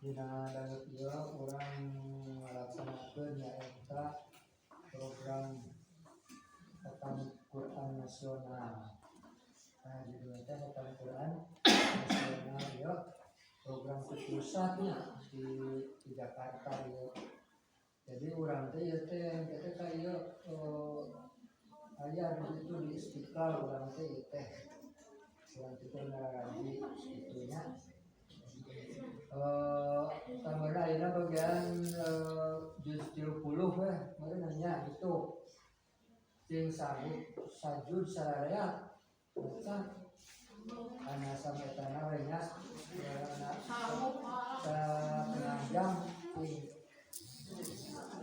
Dina danget ieu urang ngalaksanakeun nyaeta program Khatam Quran Nasional. Nah, judulnya teh Khatam Quran Nasional ya, program ke pusatnya di Jakarta ya. Jadi urang teh ieu teh kita ka ieu aya di situ di Istiqlal urang teh ieu teh. Urang teh ngaraji kitu nya. Tambahna ayeuna bagian juz 30 weh meureun nya gitu. Sing sanggup sajuz sararea baca kana sametana we nya, na setengah jam sing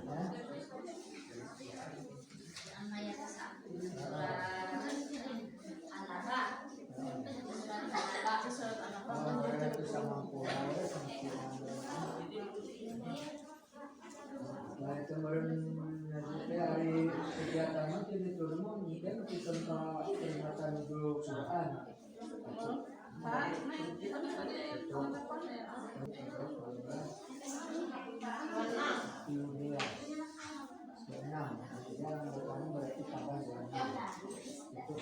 ya. Ayat surat An-Naba. Surat An-Naba. Oh, itu sama we sampurna. Nah, itu meureun ngaji teh ari kegiatan mah ti ditu mah mungkin pikeun ka peringatan Idul Quran. Itu. 17. 26. Jadi anggotanya berarti tambah 26. Itu.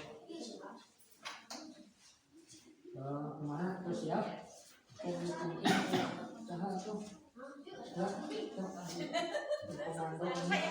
Kemana terus siap? Saha tuh? Ya, sok. Komando ini.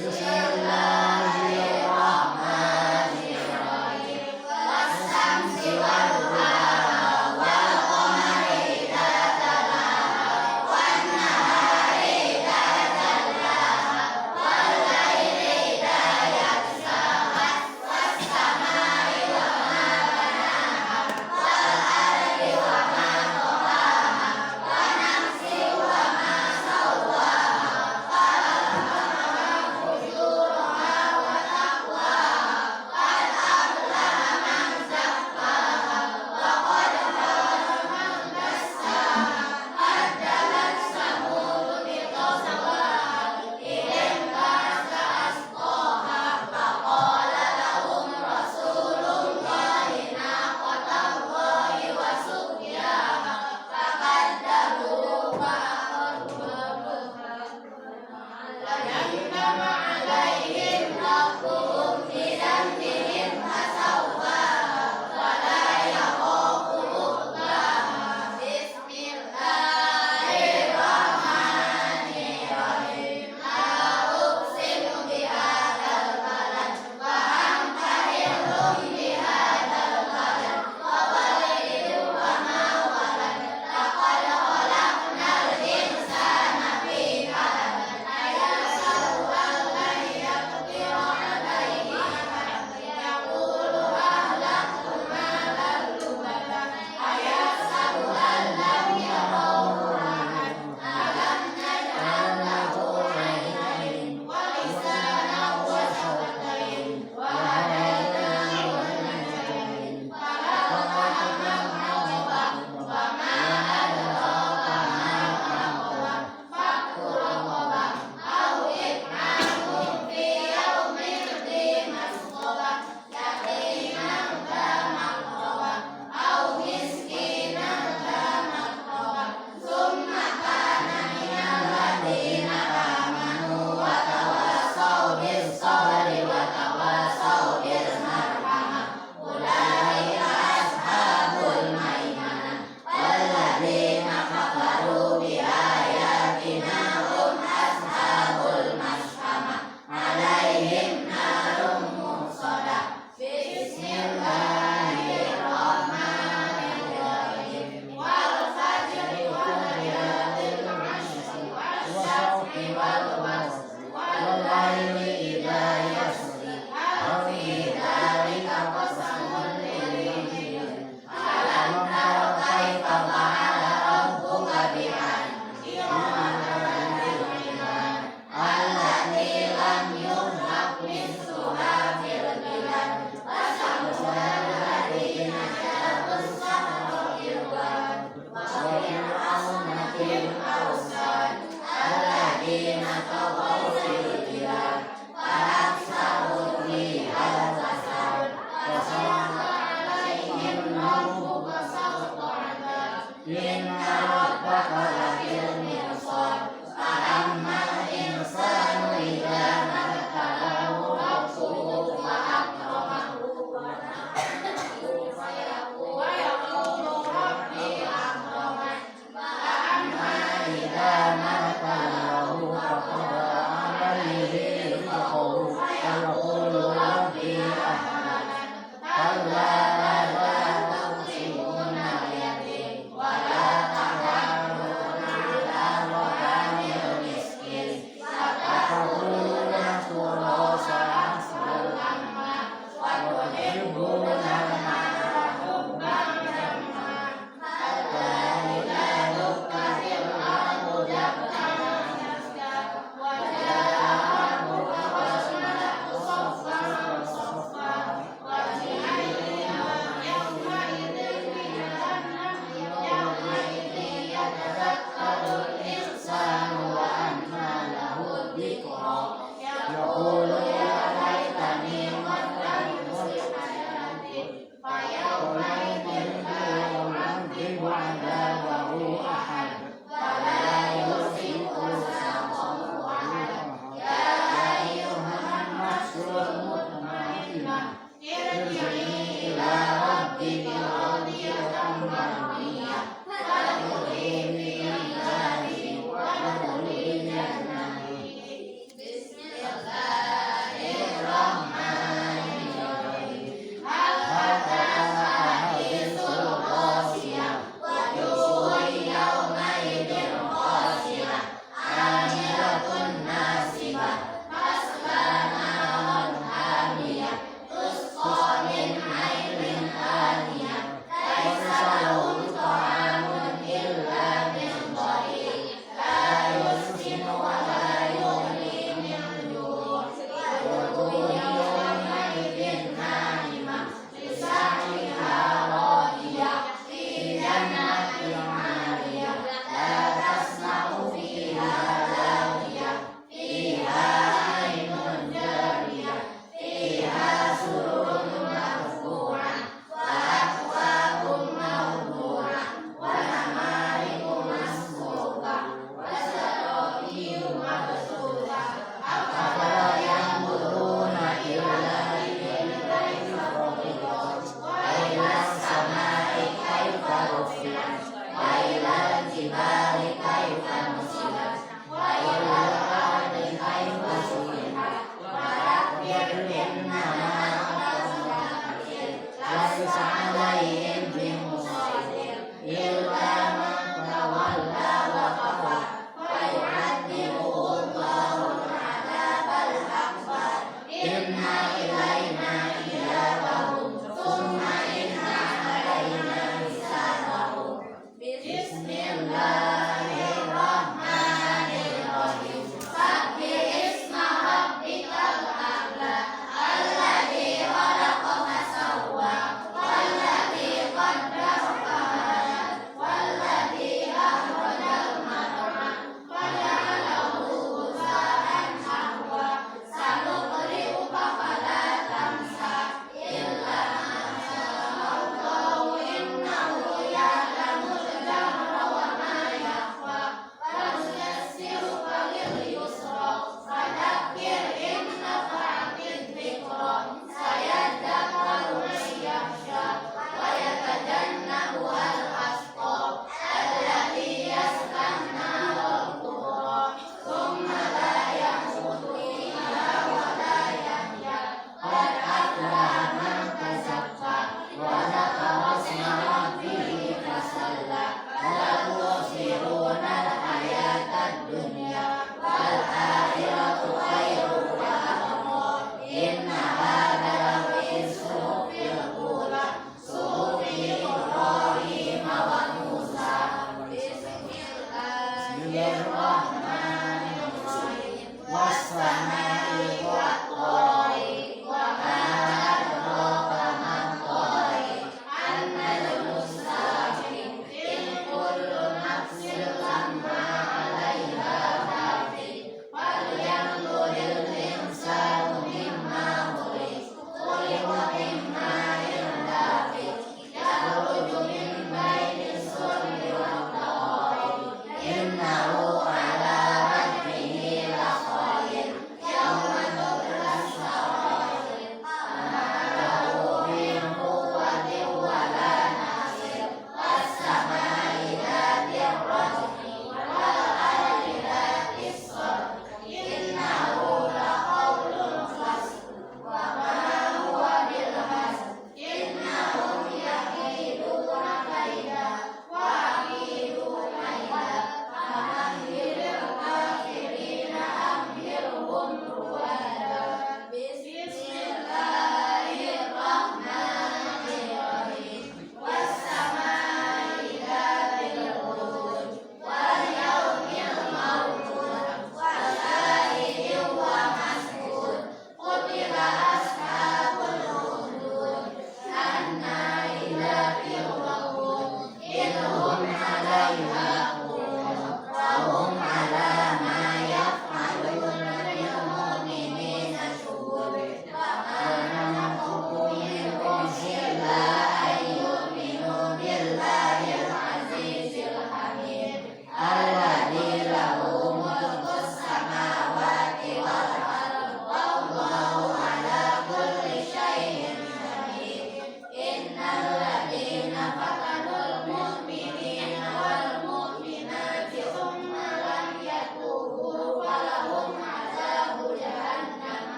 Bismillahirrahmanirrahim. Wasyamsi wadhuhaha wal qamari idza talaha wan nahari idza jallaha wal laili idza yaghshaha was samai wa ma banaha wal ardi wa ma tahaha wa nafsin wa ma sawwaha fa alhamaha fujuraha.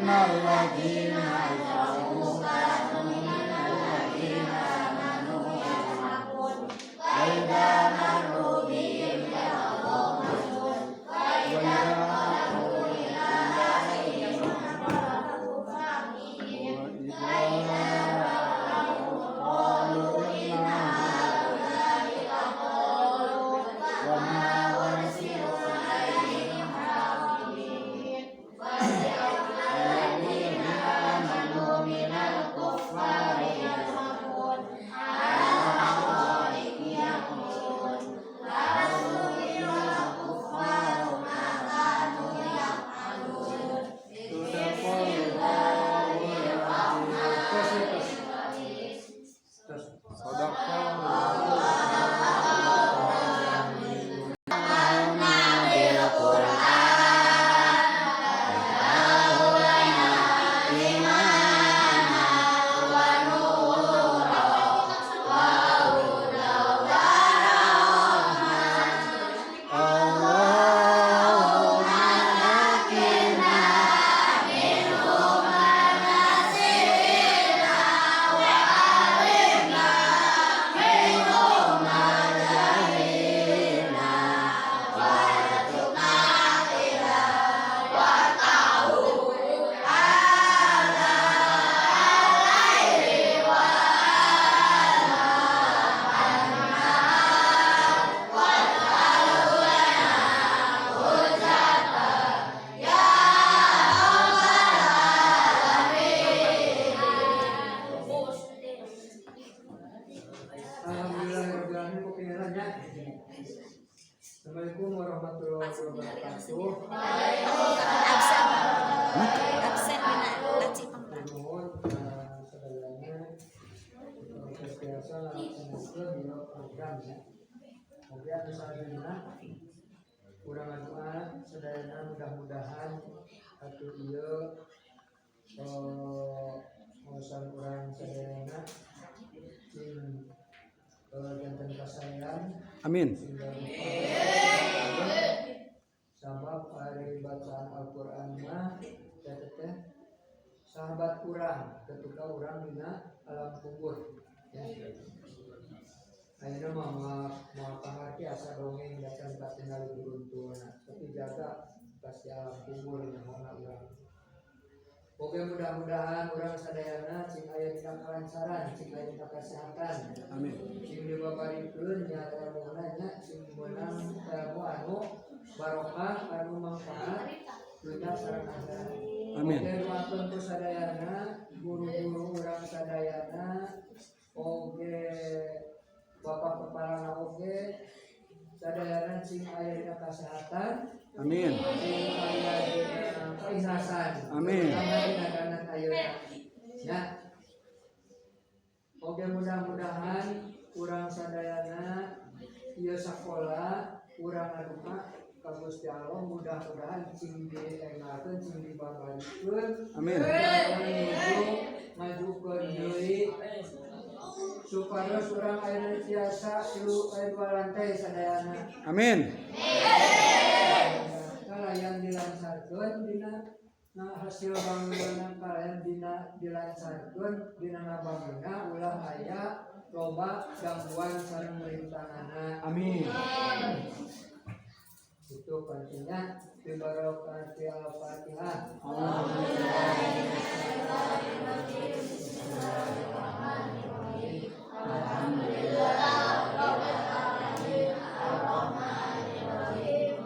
Innalladzina ajramu kanu minalladzina amanu yadhhakun wa idza marru bihim yataghamazun wa idza inqalabu ila ahlihim inqalabu fakihin wa idza ra'awhum qalu inna haula'i ladhallun wa ma ursilu 'alaihim hafidhin. Alladzina amanu minal kuffari yadhhakun 'alal ara'iki yanzurun law su'ilal kuffaru ma kanu yaf'alun. Tos, tos. Tos. Sadaqallah. Bil Qur'an lana imana wa nura wa huda wa rahmah. Allahumma naqqina minhu ma nasina wa 'allimna minhu ma jahilna warzuqna tilawatahu ana al-laili wa an-nahar waj'alhu lana hujjatan ya rabbal alamin. Alhamdulillahirobbilalamin, pokoknya nya. Assalamualaikum warahmatullahi wabarakatuh. Absen. Absen dina laci pangpang. Nuhun sadayana proses biasa ngalaksanakeun dina program ya. Oke, anu sadayana urang ngadoa sadayana mudah-mudahan atuh ieu ngaosan urang sadayana cing janten kasaean. Amin. Sehingga sabab ari bacaan Al-Qur'an mah teh teh sahabat urang ketika urang dina alam kubur ya. Ayeuna mah moal moal pangarti, asa dongeng datang katingali buruntulna, tapi jaga pasti alam kubur nyahona urang. Oke, mudah-mudahan urang sadayana cing aya dina kalancaran, cing aya dina kesehatan. Amin. Cing dibabarikeun nya ilmuna nya, cing meunang ilmu anu barokah, anu manfaat dunya sareng akhirat. Amin. Oke, doakeun ku sadayana, guru-guru urang sadayana, oge bapak kepala oge sadayana cing aya dina kesehatan, Amin. cing aya dina keikhlasan. Amin. Terutama dina danten ayeuna. Ya. Oke, mudah-mudahan urang sadayana ieu sakola urang ngadoa ka Gusti Allah mudah-mudahan cing dienggalkeun, cing dibabarikeun. Amin. Menuju majukeun deui supados urang ayeuna tiasa tilu aya dua lantai sadayana. Amin. Kalayan dilancarkeun dina nah hasil bangunan, kalayan dina dilancarkeun dina ngabangunna, ulah aya loba gangguan sareng rintanganna. Amin. Itu pentingnya bibarokati al-Fatihah.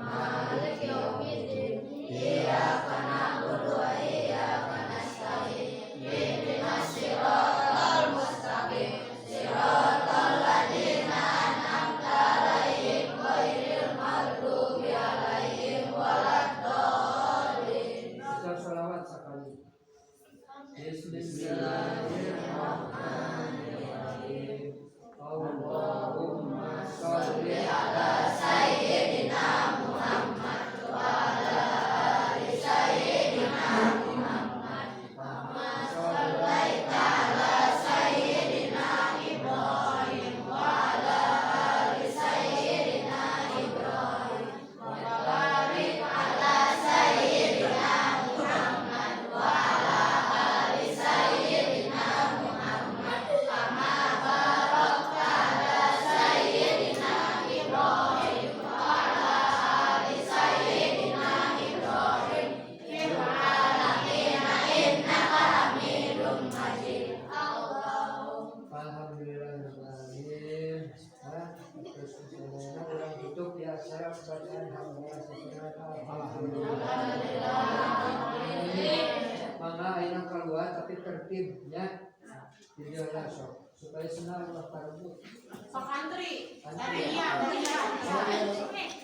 Maliki yaumiddin. Iyyaka na'budu wa iyyaka nasta'in. Ihdinas siratal mustaqim. Siratal ladzina an'amta 'alaihim ghairil maghdubi 'alaihim waladdallin. Ucap salawat sekali. Bismillahirrahmanirrahim. Allahumma sholli ala sayyidina Muhammad wa ala ali sayyidina Muhammad kama shallaita ala sayyidina Ibrahim wa ala ali sayyidina Ibrahim wa barik ala sayyidina Muhammad wa keluar, tapi tertibnya. Jadi lah sok supaya senang ulah parebut. Sok antri. Antri. Iya, iya.